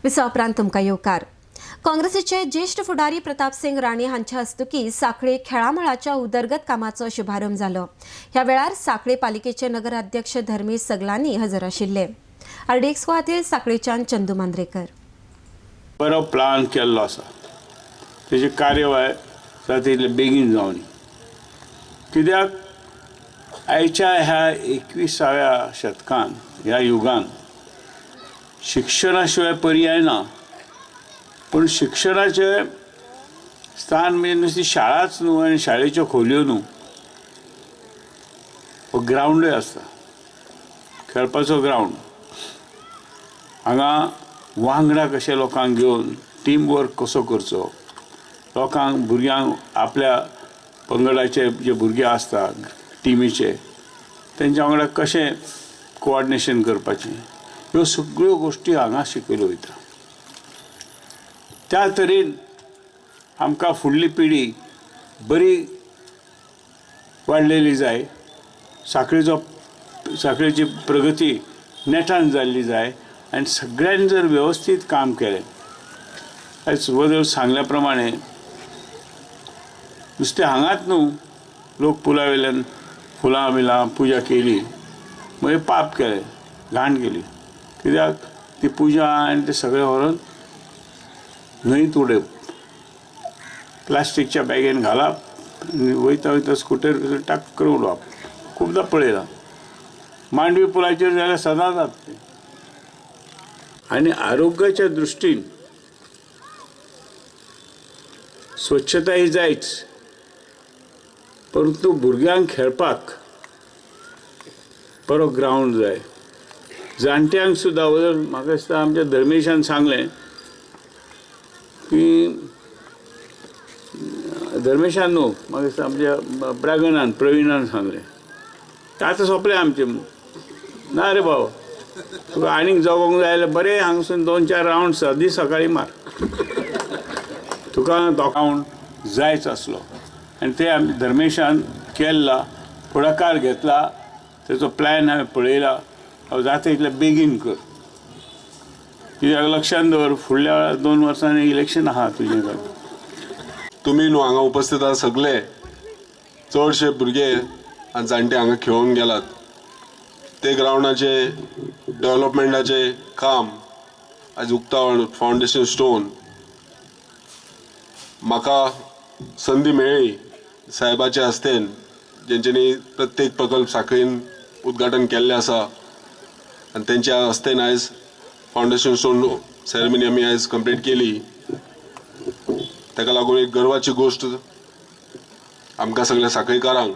विसवा उपरांत तुमकां येवकार. काँग्रेसीचे ज्येश्ठ फुडारी प्रताप सिंग राणे हांच्या हस्तुकीं सांखळे खेळामळाच्या उदरगत कामाचो शुभारंभ जालो. ह्या वेळार सांखळे पालिकेचे नगराध्यक्ष धर्मेश सगलांनी हजर आशिल्ले. आरडीएक्स खातीर सांखळेच्यान चंदू मांद्रेकर. बरो प्लान केल्लो आसा, तेजी कार्यवाय जाता तितले बेगीन जावनी. कित्याक आयच्या ह्या 21व्या शतकान, ह्या युगान शिक्षणा शिवाय पर्याय ना. पूण शिक्षणाचें स्थान म्हणजे नुस्ती शाळाच न्हू आनी शाळेच्यो खोलयो न्हू, हो ग्रावंडूय आसता, खेळपाचो ग्रावंड. हांगा वांगडा कशें लोकांक घेवन टीम वर्क कसो करचो, लोकांक भुरग्यांक आपल्या पंगडाचे जे भुरगे आसता टिमीचे तेंच्या वांगडा कशें कोऑर्डिनेशन करपाचें, ह्यो सगळ्यो गोश्टी हांगा शिकयल्यो वयता. त्या तरेन आमकां फुडली पिढी बरी वाडलेली जाय, सांखळेची प्रगती नेटान जाल्ली जाय आनी सगळ्यांनी जर वेवस्थीत काम केलें, आयज वदळ सांगल्या प्रमाणे नुस्तें हांगाच न्हू, लोक पुला वयल्यान फुलां बिलां पुजा केली मागीर पाप केलें, घाण केली. कित्याक ती पुजा आनी तें सगळें व्हरून न्हंयत उडयप, प्लास्टीकच्या बॅगेन घालप आनी वयता वयता स्कुटर टाक करून उडोवप. खुबदां पळयलां मांडवी पुलाचेर जाल्यार सदांच जाता तें. आनी आरोग्याच्या दृश्टीन स्वच्छता ही जायच, परंतु भुरग्यांक खेळपाक बरो ग्रावंड जाय. जाणट्यांक सुद्दां वदळ म्हाका दिसता आमच्या धर्मेशान सांगलें की, धर्मेशान न्हू, म्हाका दिसता आमच्या प्रागणान, प्रवीणान सांगलें आतां सोंपलें आमचें. ना रे बाबा, तुका आनीक जगोंक जाय जाल्यार बरें हांगसून 2-4 रावंड सदी सकाळीं मार, तुका रावंड जायच आसलो. आनी ते आमी धर्मेशान केल्ला, फुडाकार घेतला, तेचो प्लॅन हांवें पळयला. हांव जाता तितले बेगीन कर, कित्याक लक्षान दवर फुडल्या 2 वर्सांनी इलेक्शन आहा तुजें. तुमी न्हू हांगा उपस्थित आहा सगळे चडशे भुरगे आनी जाणटे हांगा खेळून गेलात. ते ग्रावंडाचे डेव्हलपमेंटाचें काम आज उक्तावण, फावंडेशन स्टोन म्हाका संदी मेळ्ळी साहेबाच्या हस्तेन, जेंच्यांनी प्रत्येक प्रकल्प सांखळीन उद्घाटन केल्लें आसा आनी तेंच्या हस्तेन आयज फावंडेशन स्टोन सेरेमनी आमी आयज कंप्लीट केली. ताका लागून एक गर्वाची गोश्ट आमकां सगळ्या सांखळीकारांक.